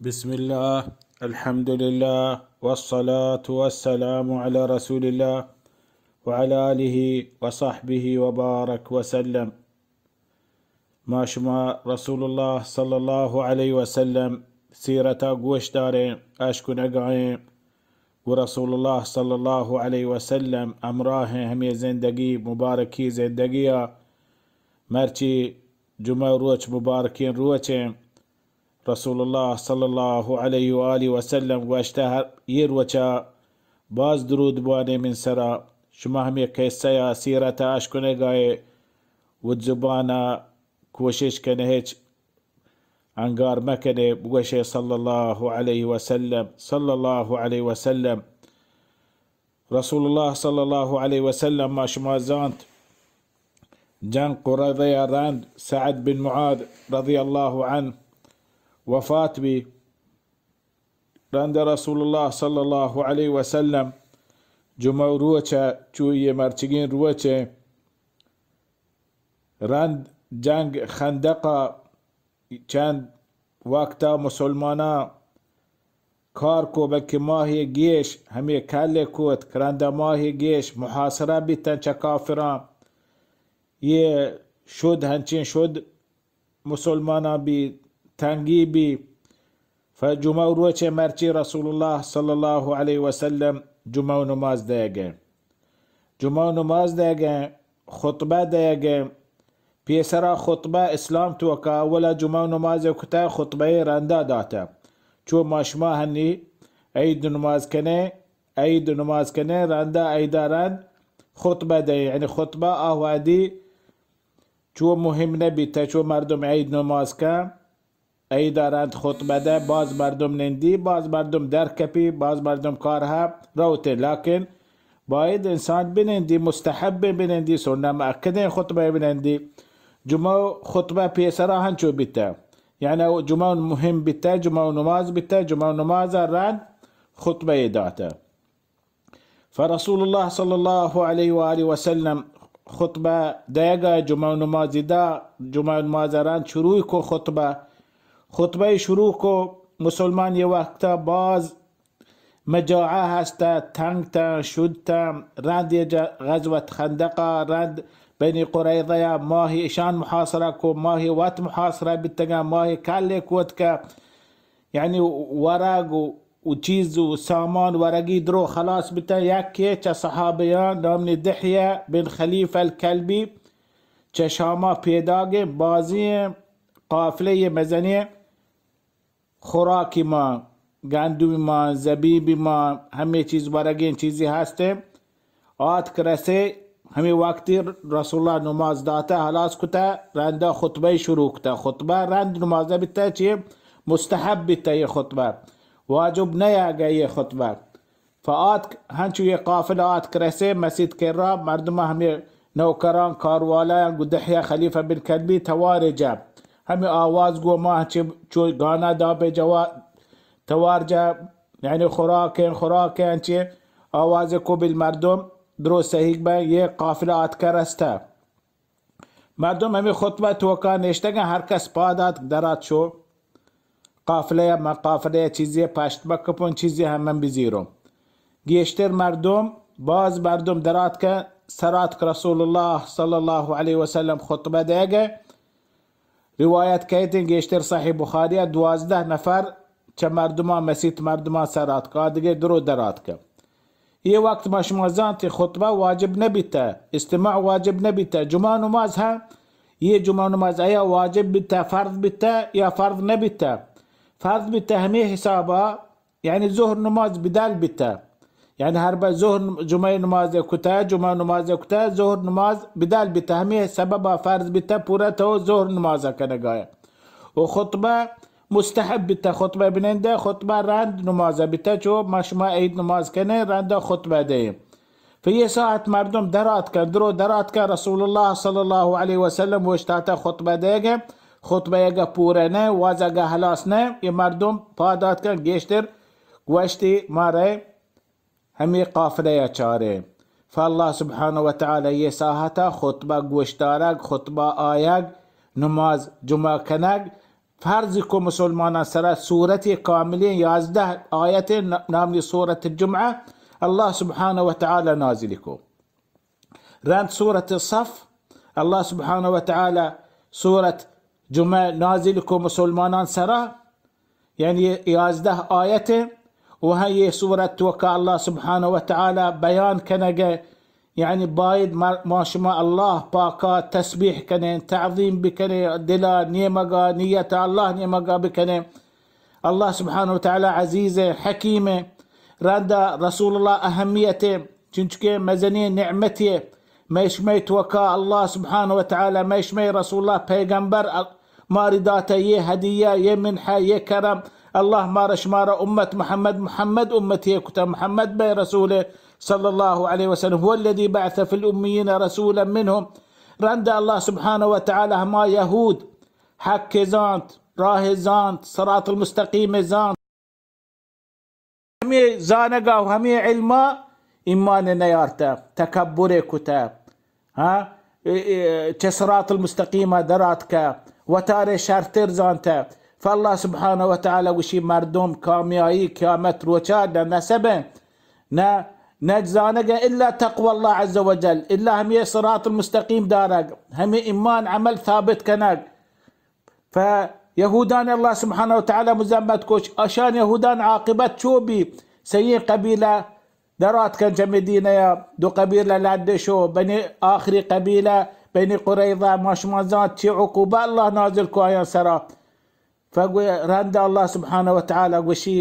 بسم الله، الحمد لله، والصلاة والسلام على رسول الله، وعلى آله وصحبه وبارك وسلم. ما شما رسول الله صلى الله عليه وسلم سیرتا گوش داریں، اشکنگائیں، و رسول الله صلى الله عليه وسلم امراہ ہمیں زندگی، مبارکی زندگیا، مرچی جمعہ روچ مبارکیں روچیں، رسول اللہ صلی اللہ علیہ و آلہ وسلم گوشتہ، ہر یہ روچا باز درود بوانے من سرا، شما ہمیں قصہ یا سیرت اشکنگائے، و زبانا کوشش کنے ہچ انگار مکنے، بگوشے صلی اللہ علیہ وسلم، صلی اللہ علیہ وسلم۔ رسول اللہ صلی اللہ علیہ وسلم ما شما زانت، جنگ قریظہ یا رند سعد بن معاذ رضی اللہ عنہ وفات بی۔ رند رسول اللہ صلی اللہ علیہ وسلم جمعہ روچ، چو یہ مرچگین روچ، رند جنگ خندقا چند وقتا مسلماناں کار کو، بلکہ ماہی گیش ہمیں کل کوت، رندا ماہی گیش محاصرہ بیتن چہ کافراں۔ یہ شد ہنچیں شد مسلماناں بی، تنگی بی۔ فجمعہ روچ مرچی رسول اللہ صلی اللہ علیہ وسلم جمعہ نماز دیگے۔ جمعہ نماز دیگیں، خطبہ دیگیں۔ پیسرا خطبہ اسلام توکا اولا جمعہ نماز کتا، خطبہ رندا داتا۔ چو ما شما ہنی عید نماز کنے، عید نماز کنے، رندا عیدا رند خطبہ دے، یعنی خطبہ آ وہدی چو مہم نبیتا، چو مردم عید نماز کن، عیدا رند خطبہ دے، باز مردم نندی، باز مردم در کپی، باز مردم کارہا روتے، لیکن باید انسان بنندی، مستحب بنندی، سنت مؤکدیں خطبہ بنندی۔ جمعہ خطبہ پیسرا ہنچو بیتا، یعنی جمعہ مہم بیتا، جمعہ نماز بیتا، جمعہ نماز رند خطبہ داتا۔ فرسول اللہ صلی اللہ علیہ و آلہ وسلم خطبہ دیگا، جمعہ نمازی دا، جمعہ نماز رند شروع کو خطبہ۔ خطبہ شروع کو، مسلمان یہ وقتا باز مجاعہ ہستا، تنگ تا، شد تا، رند یہ جا غزوت خندقا، رند بنی قریظہ یا ماہی اشان محاصرہ کو، ماہی وت محاصرہ بیتگا، ماہی کل کوت کا، یعنی ورگ و، و چیز و سامان ورگی درو خلاص بیتہ۔ یکے چہ صحابیان نامنی دحیہ بن خلیفہ الکلبی چہ شاما پیداگیں بازیں قافلہ مزنیں خوراکی ما، گندمی ما، زبیبی ما، ہمے چیز ورگیں چیزی ہستیں۔ آتک رسے، ہمے وقتی رسول اللہ نماز داتہ، ہلاس کتہ، رندا خطبہ شروع کتہ۔ خطبہ رند نمازہ بیتہ، چی مستحب بیتہ یہ خطبہ، واجب نہ آگہ یہ خطبہ۔ فآتک، ہنچو یہ قافلہ آتک رسے مسیت کرا، مردمہ ہمے نوکران کاروالا گو دحیہ خلیفہ بن کلبی توار جا، ہمے آواز گو ما چو گانا دابے جوا توار جا، یعنی خوراکیں، خوراکیں، انچیں آواز کو بل مردم درو سہیگ بہ یہ قافلہ آتکہ رستہ۔ مردم ہمے خطبہ توکا نشتگن، ہر کس پاد آتک درات شو قافلہ، من قافلہ چیزی پشت بکپون، چیزی ہم من بزیروں۔ گیشتر مردم، باز مردم درات کہ سرات کہ رسول اللہ صلی اللہ علیہ وسلم خطبہ دے گئے۔ روایت کہتے ہیں گیشتر صحیح بخاری ء دوازدہ نفر چہ مردماں، مسیت مردماں سر آتک، آ دگہ درو در آتک۔ یہ وقت ما شما زانت خطبہ واجب نہ بیتہ، استماع واجب نہ بیتہ۔ جمعہ نماز ہاں، یہ جمعہ نماز آیا واجب بیتہ، فرض بیتہ یا فرض نہ بیتہ؟ فرض بیتہ ہمیں حسابا، یعنی ظہر نماز بدل بیتہ۔ یعنی ہر بہ ظہر جمعہ نماز کتہ، جمعہ نماز کتہ، ظہر نماز بدل بیتہ۔ ہمیں سببا فرض بیتہ پورا تو ظہر نماز کنگایا۔ و خطبہ مستحب بیتہ، خطبہ بنندہ، خطبہ رند نماز بیتہ، چو ما شما عید نماز کنے رند خطبہ دے۔ فی یہ ساعت مردم درات کن، درو درات کن، رسول اللہ صلی اللہ علیہ وسلم وشتاتہ خطبہ دے گے، خطبہ اگہ پورہ نہ، واز اگہ ہلاس نہ، یہ مردم پادات کن گیشتر گوشتی مارے ہمیں قافلہ یا چارے۔ فاللہ سبحانہ و تعالی یہ ساعتا خطبہ گوشدارگ، خطبہ آیگ، نماز جمعہ کنگ، فرض کو مسلمانان سرا، سورت کاملیں، یازدہ آیت، نامی سورت الجمعہ، اللہ سبحانہ و تعالی نازل کو. رند سورت الصف، اللہ سبحانہ و تعالی سورت جمعہ نازل کو مسلمانان سرا، یعنی یازدہ آیت. و ہاں یہ سورت توکا اللہ سبحانہ و تعالی بیان کنگے، یعنی باید ما، ما شما اللہ پاکا تسبیح کنیں، تعظیم بکنیں، دلا نیمگا، نیت اللہ نیمگا بکنیں. اللہ سبحانہ و تعالی عزیز، حکیم، رندا رسول اللہ اہمیت، چنچکہ مزنیں نعمتے، مئے شمئے توکا اللہ سبحانہ و تعالی، مئے شمئے رسول اللہ پیغمبر، ماری داتا یہ ہدیہ، یہ منحہ، یہ کرم. اللہ مارا شمارا امت محمد، محمد امتی کتا، محمد بے رسول صلی اللہ علیہ وسلم. هو الذي بعث في الأميين رسولا منهم. رند اللہ سبحانہ و تعالی ہما یہود حق زانت، راہ زانت، صراط المستقیم زانت، ہمے زانگا و ہمے علما ایمان نیارتہ، تکبر کتہ، ہاں، اے، اے، چہ صراط المستقیم دراتکہ، وتارے شرتر زانتہ. فاللہ سبحانہ و تعالی گوشی مردم کامیائی قیامت روچا نہ نصب انت، نہ، نہ زانگ الا تقوی اللہ عز وجل، الا ہمے صراط المستقیم دارگ، ہمے ایمان عمل ثابت کنگ. فیہودان اللہ سبحانہ و تعالی مذمت کش، اشان یہودان عاقبت چو بی؟ سیئیں قبیلہ درات کن چہ مدینہ یا، دو قبیلہ لڈ شو، بنی، آخری قبیلہ بنی قریظہ، ما شما زانت چی عقوبہ اللہ نازل کو آیان سرا. فگو رند اللہ سبحانہ و تعالی گوشی،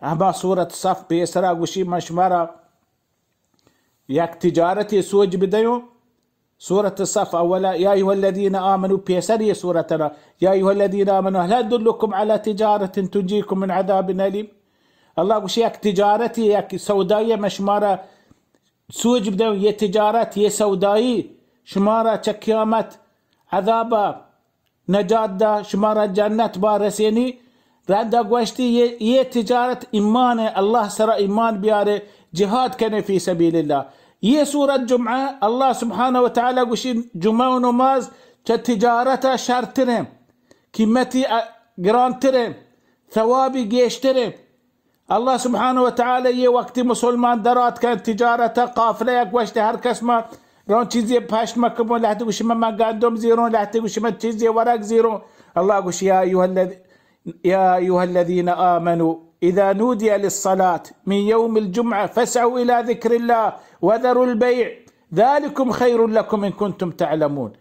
ہما سورت صف پیسرا گوشی، من شمارا یک تجارتی سوج بدیوں. سورت صف اولا، یا ایھا الذین آمنوا، پیسر یہ سورت را، یا ایھا الذین آمنوا هل ادلکم علی تجارة تنجیکم من عذاب الیم. اللہ گوشی یک تجارتی، یک سودائی من شمارا سوج بدیوں، یہ تجارت، یہ سودائی شمارا چہ قیامت عذابا نجات دا، شمارا جنت با رسینی. رندا گوشتی، یہ، یہ تجارت ایمان ہے، اللہ سرا ایمان بیارے، جہاد کنے فی سبیل اللہ. یہ سورت جمعہ، اللہ سبحانہ و تعالی گوشی، جمعہ و نماز چہ تجارت شرتریں، قیمتی، ا، گرانتریں، ثوابی گیشتریں. اللہ سبحانہ و تعالی یہ وقتی مسلمان درات کن تجارت قافلہ یک گوشت، ہر کس ما رون چیزی پشت مکبون، لہتے گوشی من، من گندم زیرون، لہتے گوشی من چیزی ورگ زیرون. اللہ گوشی، یا ایھا الذ-، یا ایھا الذین آمنوا اذا نودی للصلاة من یوم الجمعة فاسعوا الی ذکر اللہ وذروا البیع ذلکم خیر لکم ان کنتم تعلمون.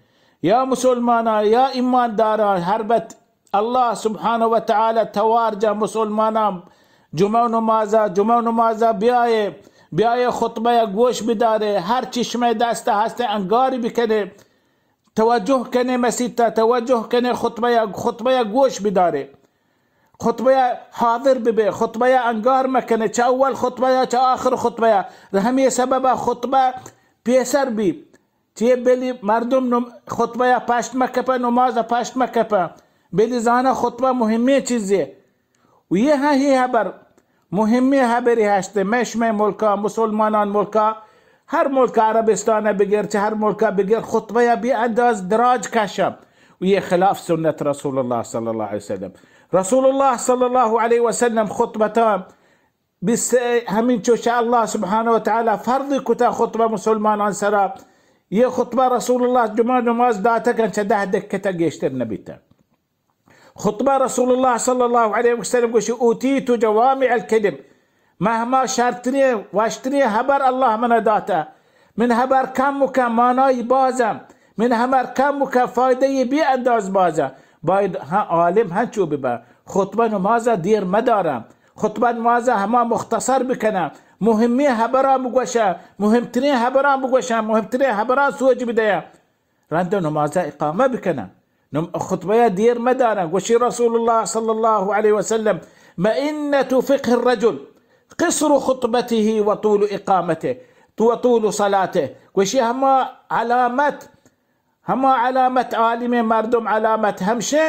یا مسلمانان، یا ایمان داران، ہر بت اللہ سبحانہ و تعالی توار جا مسلمانان، جمعہ نمازا، جمعہ نمازا بیائے، بیائے خطبہ یا گوش بدارے، ہر چی شمئے دست ہستے انگاری بکنے، توجہ کنے مسیتا، توجہ کنے خطبہ یا، خطبہ یا گوش بدارے، خطبہ یا حاضر ببے، خطبہ یا انگار مکنے، چہ اول خطبہ یا چہ آخر خطبہ یا. ہمے سببا خطبہ پیسر بی. چے بلی مردم نم-، خطبہ یا پشت مکپہ، نماز پشت مکپہ، بلی زانا خطبہ مہمیں چیزے. و یہ ہاں یہ حبر، مہمیں حبری ہشتے، مئے شمئے ملکا، مسلمانان ملکا، ہر ملک عربستان بگر، چہ ہر ملکا بگر، خطبہ یا بی انداز دراج کشا. و یہ خلاف سنت رسول اللہ صلی اللہ علیہ وسلم. رسول اللہ صلی اللہ علیہ وسلم خطبتان بس ہمینچو شہ اللہ سبحانہ و تعالی فرض کتا خطبہ مسلمانان سرا. یہ خطبہ رسول اللہ جمعہ نماز داتگن چہ دہ دقیقہ گیشتر نبیتا. خطبہ رسول اللہ صلی اللہ علیہ وسلم گوشی، اوتیت جوامع الکلم، من ہما شرترین، وشترین حبر اللہ منا داتا. من حبر کم کم معنای بازم، من حبر کم کم فائدہ بی انداز بازم. باید ہاں عالم ہنچو ببا، خطبہ نمازا دیر مدارم، خطبہ نمازا ہما مختصر بکنم، مہمیں حبران بگوشم، مہمترین حبران بگوشم، مہمترین حبران سوج بدیم. رند نمازا اقامہ بکنم. نم-، خطبہ دیر مدارم. گوشی رسول اللہ صلی اللہ علیہ وسلم، مئنة فقه الرجل قصر خطبته وطول اقامته وطول صلاته. گوشی ہما علامت، ہما علامت عالم مردم علامت ہمشہ،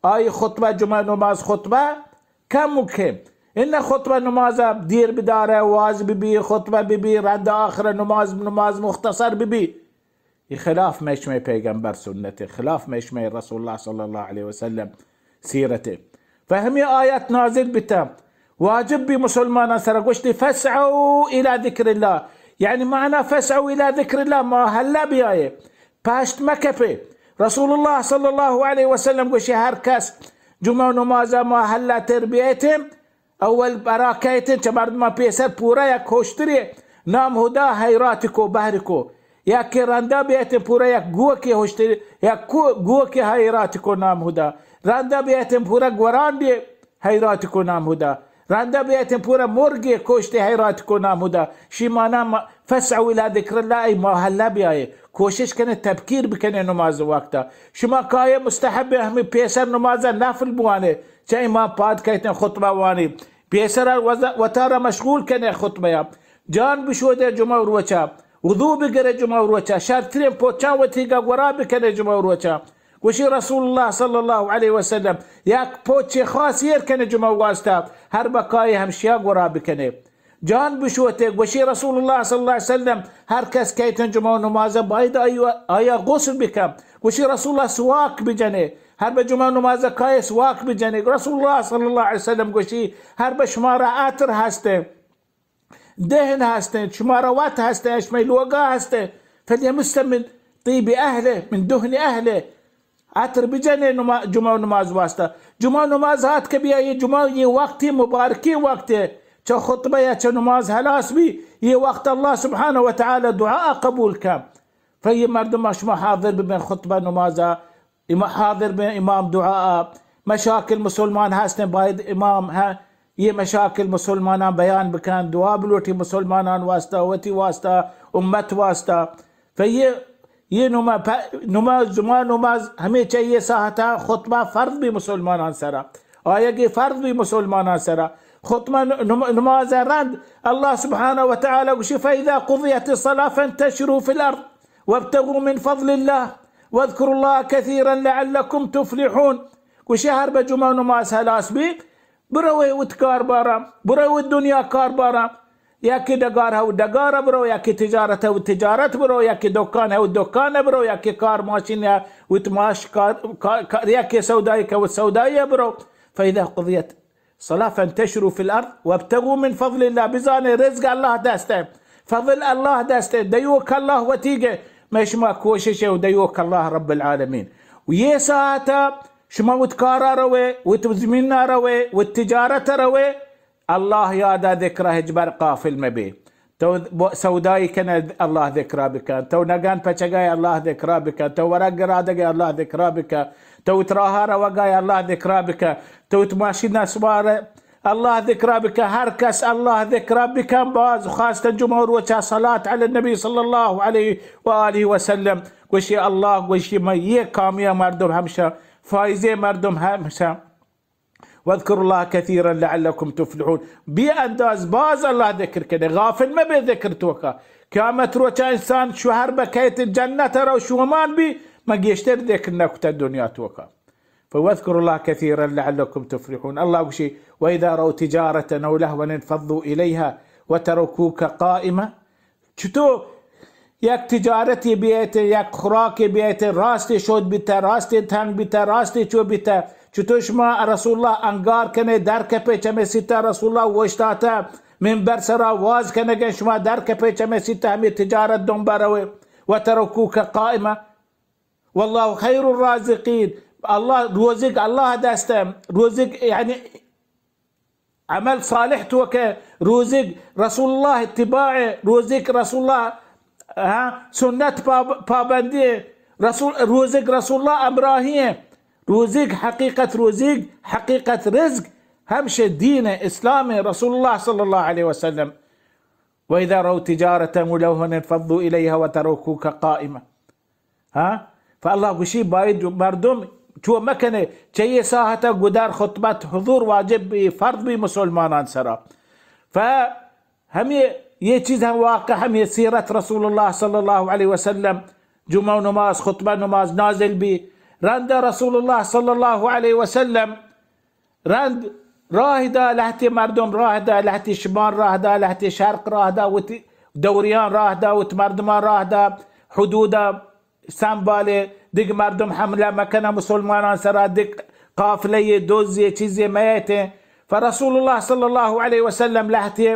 آئی خطبہ جمعہ نماز خطبہ کم کم. ان خطبہ نماز دیر بدارہ، واز ببی، خطبہ ببی، رند آخر نماز، نماز مختصر ببی. یہ خلاف مئے شمئے پیغمبر سنت، خلاف مئے شمئے رسول اللہ صلی اللہ علیہ وسلم سیرت ء۔ پہ ہمے آیت نازل بیتہ، واجب بی مسلماناں سرا، گوشتی فسعوا الی ذکر اللہ، یعنی معنی فسعوا الی ذکر اللہ، ماہلہ بیائے، پشت مکپے۔ رسول اللہ صلی اللہ علیہ وسلم گوشی ہر کس جمعہ نمازا ماہلہ تر بیائیتیں، اول برا کئیتیں، چہ مردماں پیسر پورا یک ہوشتری نام ہدا حیرات کو بہر کو، یکے رندا بیایتیں پورا یک گوکے ہوشتری، یک کو-، گوکے حیرات کو نام ہدا، رندا بیایتیں پورا گورانڈے حیرات کو نام ہدا، رندا بیایتیں پورا مرگے کوشتے حیرات کو نام ہدا۔ شی مانا ما-، فسعوا الی ذکر اللہ، ای ماہلہ بیائے، کوشش کنے تبکیر بکنے نماز وقتا۔ شما کائے مستحب ہمیں پیسر نماز نفل بوانے، چہ امام پاد کئیتیں خطبہ وانی، پیسرا وز-، وتارا مشغول کنے خطبہ یا۔ جان بشودے جمعہ روچا، وضو بگرے جمعہ روچا، شرترین پوچاں وتیگا گورا بکنے جمعہ روچا۔ گوشی رسول اللہ صلی اللہ علیہ وسلم، یک پوچے خاص ایر کنے جمعہ واسطہ، ہر بکائے ہمشیا گورا بکنے۔ جان بشوتے، گوشی رسول اللہ صلی اللہ علیہ وسلم، ہر کس کئیتن جمعہ نماز باید آیا، آیا غسل بکن۔ گوشی رسول اللہ سواک بجنے، ہر بہ جمعہ نماز کائے سواک بجنے۔ رسول اللہ صلی اللہ علیہ وسلم گوشی، ہر بہ شمارا عطر ہستے، دہن ہستے، شمارا وت ہستے، شمئے لوگا ہستے، فلیمس من طیب اہلہ، من دہن اہلہ، عطر بجنے نما-، جمعہ نماز واسطہ۔ جمعہ نماز آت کہ بیا، یہ جمعہ، یہ وقت، یہ مبارکیں وقت ہے۔ چہ خطبہ یا چہ نماز ہلاس بی، یہ وقت اللہ سبحانہ و تعالی دعا قبول کن۔ فی مردم شما حاضر ببین خطبہ نمازا، اما-، حاضر ببین امام دعا۔ مشاکل مسلمان ہستیں، باید امام ہے، یہ مشاکل مسلمانان بیان بکن، دعا بلوٹی مسلمانان واسطہ، وتی واسطہ، امت واسطہ۔ پہ یہ، یہ نما-، پہ نماز، جمعہ نماز ہمیں چہ یہ ساعتا خطبہ فرض بی مسلمانان سرا۔ آیگی فرض بی مسلمانان سرا۔ خطبہ نم-، نماز رند اللہ سبحانہ و تعالی گوشی، فإذا قضيت الصلاة فانتشروا في الأرض وابتغوا من فضل الله واذكروا الله كثيرا لعلكم تفلحون۔ گوشی ہر بہ جمعہ نماز ہلاس بی، بروے وت کاربارا، بروے وت دنیا کاربارا، یا کہ ڈگار ہے وت ڈگارا برو، یا کہ تجارت ہے وت تجارت برو، یا کہ دکان ہے وت دکان برو، یا کہ کار ماشین ہے وت ماش کار، کار، کار، یا کہ سودائی کہ وت سودائی برو۔ فإذا قضيت الصلاة فانتشروا في الأرض وابتغوا من فضل الله۔ بزانے رزق اللہ دستے، فضل اللہ دستے، دیوک اللہ وتیگے، میں شما کوشش ہے و دیوک اللہ رب العالمین۔ و یہ ساعتا شما وت کارا روے، وت زمینا روے، وت تجارت روے، اللہ یادا ذکرا ہچبر غافل مبے۔ تو ب-، سودائی کنے اللہ ذکرا بکن، تو نگن پچگائے اللہ ذکرا بکن، تو ورگ گرادگے اللہ ذکرا بکن، تو وت راہا روگائے اللہ ذکرا بکن، تو وت ماشین سوار اللہ ذکرا بکن۔ ہر کس اللہ ذکرا بکن، باز خاصتا جمعہ روچا صلاة علی النبی صلی اللہ علیہ و آلہ وسلم۔ گوشی اللہ گوشی، میں یہ کامیاب مردم ہمشہ، فائزے مردم ہمشہ۔ واذكروا الله كثيرا لعلكم تفلحون۔ بے انداز باز اللہ ذکر کنے، غافل مبے ذکر توکا۔ قیامت روچا انسان شوہر بکیت جنت رو شومان بی، من گیشتر ذکر نکتا دنیا توکا۔ فواذكروا الله كثيرا لعلكم تفلحون۔ اللہ گوشی، وإذا رأوا تجارة أو لهوا انفضوا إليها وتركوك قائما۔ چتو یک تجارتی بیت، یک خوراکی بیت، راستی شود بیت، راستی تنگ بیت، راستی چو بیت، چتو شما رسول اللہ انگار کنے در کپے چمے سیتا رسول اللہ وشتاتا منبر سرا واز کنگے، شما در کپے چمے سیتا ہمیں تجارت دنبا روے، وتركوك قائما والله خير الرازقين۔ اللہ روزق اللہ دستے، روزق یعنی عمل صالح توکہ، روزگ رسول اللہ اتباع، روزگ رسول اللہ، ہاں، سنت پاب-، پابندی، رسول، روزگ رسول اللہ امراہی ہیں، روزگ حقیقت، روزگ حقیقت رزق، ہمشہ دین اسلام رسول اللہ صلی اللہ علیہ وسلم۔ وإذا رأوا تجارة أو لهوا انفضوا إليها وتركوك قائما۔ ہاں؟ فاللہ گوشی باید مردم چو مکنے، چہ یہ ساعت گدار خطبت حضور واجب بی، فرض بی مسلمانان سرا۔ ف ہمیں یہ چیز ہم واقع ہمیں سیرت رسول اللہ صلی اللہ علیہ وسلم، جمعہ نماز، خطبہ نماز نازل بی، رند رسول اللہ صلی اللہ علیہ وسلم رند راہ دا لہتے مردم، راہ دا لہتے شمال، راہ دا لہتے شرق، راہ دا وتی دوریان، راہ دا وت مردمان، راہ دا حدودا سنبالے، دگ مردم حملہ مکنہ مسلمانان سرا، دگ قافلہ یہ دوزی چیزی میتیں. فرسول اللہ صلی اللہ علیہ وسلم لہتے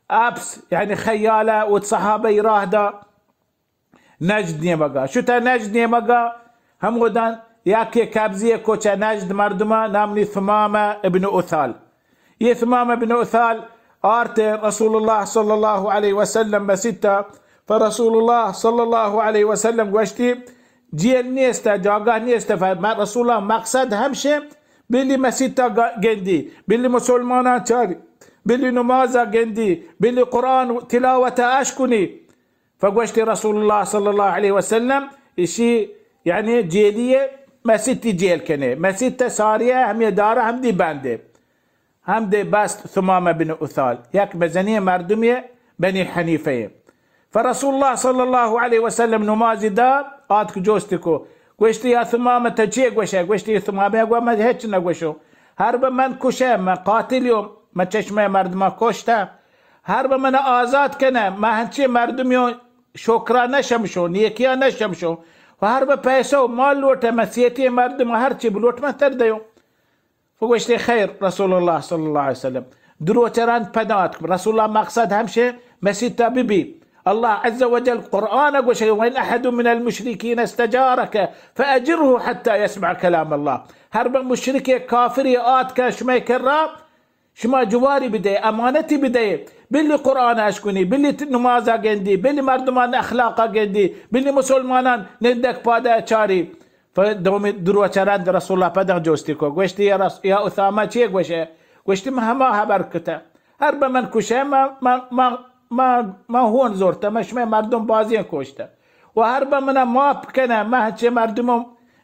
اپس، یعنی خیالہ، و صحابہ راہ دا نجد نیمگا. شتا نجد نیمگا، ہمودان یکے قبضی کو چہ نجد مردما، نامنی ثمامہ ابن اثال. یہ ثمامہ ابن اثال آرت رسول اللہ صلی اللہ علیہ وسلم بسیتا. فرسول اللہ صلی اللہ علیہ وسلم گوشتی، جیل نیست، جاگہ نیست. ف-، م-، رسول اللہ مقصد ہمشے، بلی مسیتا گ-، گندی، بلی مسلمانان چاری، بلی نمازا گندی، بلی قرآن تلاوت اشکنی. فگوشتی رسول اللہ صلی اللہ علیہ وسلم، اشی یعنی جیلیے، مسیتی جیل کنے، مسیت ساریہ ہمی دارہ ہمدی بندے. ہمدے بست ثمامہ بن اثال، یک مزنی مردمی بنی حنیفہ. فرسول اللہ صلی اللہ علیہ وسلم نمازی دا، آتک جوست کو، گوشتی، یا ثمامہ، تو چی گوشے؟ گوشتی، ثمامہ گو، من ہچ نگوشو. ہر بہ من کشے، من قاتلیوں، من چشمہ مردمہ کشتہ. ہر بہ من آزاد کنے، من ہنچی مردمیوں شکرا نشمشو، نیکیا نشمشو. و ہر بہ پیسہ و مال لوٹے، من سیتی مردم ہر چی بلوٹ من تر دیوں. فگوشتی، خیر، رسول اللہ صلی اللہ علیہ وسلم. دروچہ رند پدا آتک. رسول اللہ مقصد ہمشے مسیتا ببی. اللہ عز وجل قرآن گوشے، وإن أحد من المشركين استجارك فأجره حتى يسمع كلام الله. ہر بہ مشرک کافری آتکہ شمئے کرا، شما جواری بدے، امانتی بدے، بلی قرآن اشکنی، بلی ت-، نمازا گندی، بلی مردمان اخلاقا گندی، بلی مسلمانان نندک پادہ چاری. ف-، دومی دروچہ رند رسول اللہ پدا جوستی کو. گوشتی، یا رس-، یا اسامہ چی گوشے؟ گوشتی، من ہما حبر کتہ. ہر بہ من کشے، ما، ما، ما، ما، ما ہون زورتہ، ما شمئے مردم بازیں کشتہ. و ہر بہ منا ماپ کنہ، ما ہنچے مردموں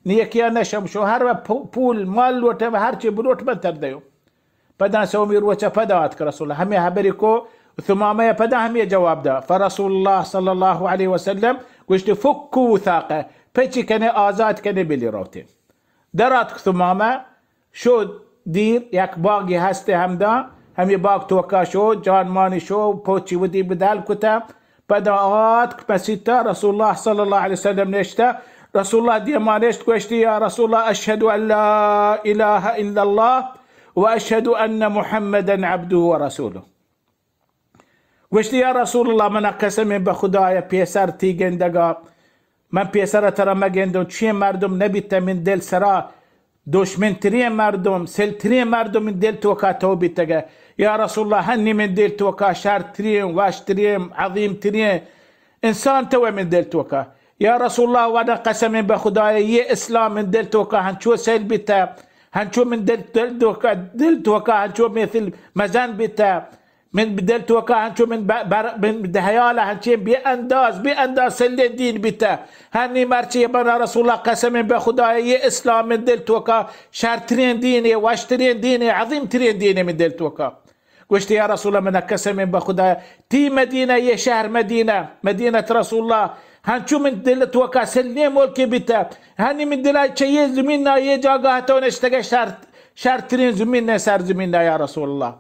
نیکیا نشمشو، ہر بہ پو-، پول مال لوٹہ، ہر چی بلوٹ من تر دیوں. پدا سومی روچہ پدا آتک رسول اللہ. ہمے حبری کو، ثمامہ پدا ہمے جواب دا. فرسول اللہ صلی اللہ علیہ وسلم گوشتی، فکوا وثاقه، پچی کنے، آزاد کنے، بلی روتے. در آتک ثمامہ، شو دیر یک باگی ہستے ہمدا، ہمے باگ توکا شو، جان مانی شو، پوچی ودی بدل کتا، پدا آتک مسیتا، رسول اللہ صلی اللہ علیہ وسلم نشتا، رسول اللہ دیما نشت، گوشتی، یا رسول اللہ، اشهد ان لا اله الا الله و اشهد ان محمدا عبده و رسوله. گوشتی، یا رسول اللہ، منا قسم بہ خدایا پیسر تی گندگا، من پیسر ترا مگندوں، چین مردم نبیتہ من دل سرا، دشمن ترین مردم، سل ترین مردم من دل توکا تو بیتگہ. یا رسول اللہ، ہنی من دل توکا شر ترین، وش ترین، عظیم ترین انسان تو من دل توکا. یا رسول اللہ، ودا قسم بہ خدایا، یہ اسلام من دل توکا ہنچو سل بیتہ، ہنچو من دل، دل توکا، دل توکا ہنچو مثل مزن بیتہ. من دل توکا ہنچو من ب-، بر-، من دہیال ہنچین بے انداز، بے انداز سلیں دین بیتہ. ہنی مرچی بنا رسول اللہ قسم بہ خدایا، یہ اسلام من دل توکا شرترین دینے، وشترین دینے، عظیم ترین دینے من دل توکا. گوشتی، یا رسول اللہ، من قسم بہ خدایا، تی مدینہ، یہ شہر مدینہ، مدینہ رسول اللہ، ہنچو من دل توکا سلیں ملکی بیتہ. ہنی من دلا چہ یہ زمین نا، یہ جاگہ تو نشتگہ شر، شرترین زمین نے سر زمین نا، یا رسول اللہ.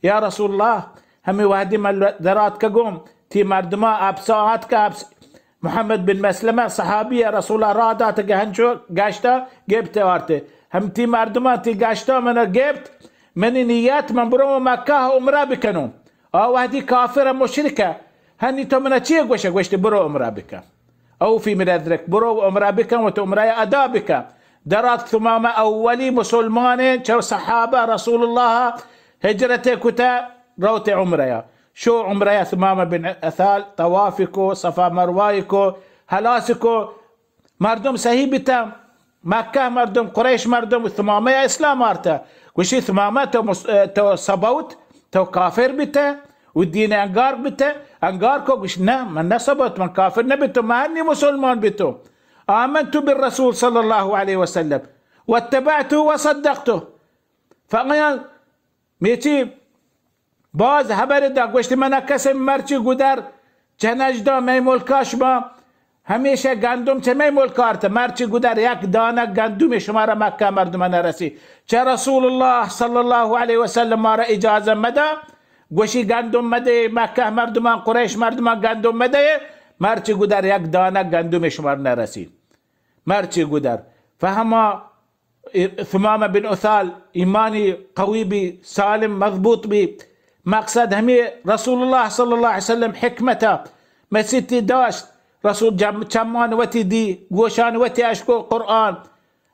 یا رسول اللہ، ہمے وہدی من دراتکگوں، تی مردماں اپسا آتکہ، اپس محمد بن مسلمہ صحابی ءَ رسول ءَ راہ داتگ، ہنچو گشتہ گپت آرت. ہم تی مردماں تی گشتہ من گپت، منی نیت من برو مکہ عمرہ بکنوں. آ وہدی کافر مشرک ءَ، ہنی تو منا چی گوشہ؟ گوشت، برو عمرہ بکن. اوفی من نذرک، برو عمرہ بکن، وت عمرہ ادا بکن. درات ثمامہ اولی مسلمان چو صحابہ رسول اللہ ہجرت کتہ روت عمرہ. شو عمرہ ثمامہ بن اثال، طواف کو، صفا مروہ کو، ہلاس کو. مردم صحیح بیتہ، مکہ مردم، قریش مردم ثمامہ اسلام آرتہ. گوشی، ثمامہ تو مس-، تو سبوت، تو کافر بیتہ، و دین انگار بیتہ، انگار کو. گوشت، نہ، من نہ سبوت، من کافر نہ بیتو، من ہنی مسلمان بیتو. آمنت بالرسول صلی اللہ علیہ وسلم واتبعته وصدقته. فقیان میچی باز ہبر دا، گوشت، منا کسے مرچی گدر چہ نجداں مئے ملکا شما ہمیشہ گندم چہ مئے ملکا آرتہ، مرچی گدر یک دانگ گندمی شمارا مکہ مردماں نرسی. چہ رسول اللہ صلی اللہ علیہ وسلم مارا اجازہ مدا، گوشی گندم مدے، مکہ مردماں، قریش مردماں گندم مدے، مرچی گدر یک دانگ گندمی شمار نرسی. مرچی گدر فہما ثمامہ بن اثال ایمانی قوی بی، سالم مضبوط بی۔ مقصد ہمیں رسول اللہ صلی اللہ علیہ وسلم حکمت مسیتی داشت، رسول جم-، چمان وتی دی، گوشان وتی اشکو قرآن،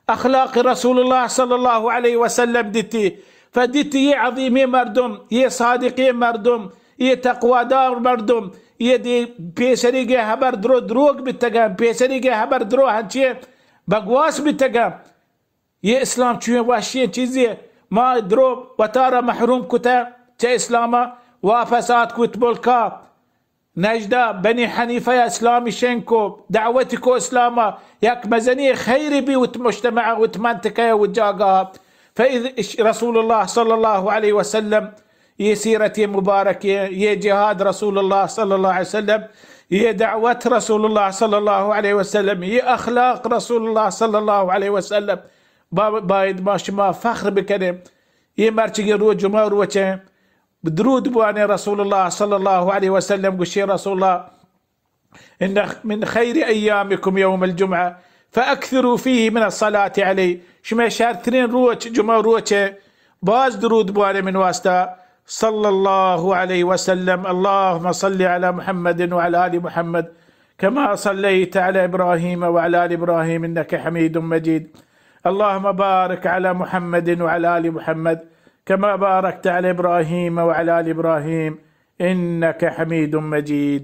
اخلاق رسول اللہ صلی اللہ علیہ وسلم دیتی، فدیتی یہ عظیمی مردم، یہ صادقی مردم، یہ تقوادار مردم، یہ دی پیسری کے حبر درو دروگ بیتگن، پیسری کے حبر درو ہنچی بگواس بیتگن۔ یہ اسلام چوئیں وحشی چیزی، ما درو وتارا محروم کتا چہ اسلاما، واپس آت کوت ملکا۔ نجدہ بنی حنیفہ اسلامی شنگ کو، دعوتی کو اسلاما، یک مزنی خیری بی وت مجتمع، وت منطقہ، وت جاگہ۔ فإذ رسول اللہ صلی اللہ علیہ وسلم، یہ سیرت مبارک، یہ جہاد رسول اللہ صلی اللہ علیہ وسلم، یہ دعوت رسول اللہ صلی اللہ علیہ وسلم، یہ اخلاق رسول اللہ صلی اللہ علیہ وسلم، با-، باید ما شما فخر بکنیں۔ یہ مرچگی روچ جمعہ روچیں، درود بوانے رسول اللہ صلی اللہ علیہ وسلم، گوشی رسول اللہ، ان من خیر ایامکم یوم الجمعہ فاکثروا فیہ من الصلاة علی، شما شرترین روچ جمعہ روچ، باز درود بوانے من واسطہ۔ صلی اللہ علیہ وسلم، اللهم صل على محمد وعلى آل محمد كما صليت على إبراهيم وعلى آل إبراهيم إنك حميد مجيد. اللهم بارك على محمد وعلى آل محمد كما باركت على إبراهيم وعلى آل إبراهيم إنك حميد مجيد.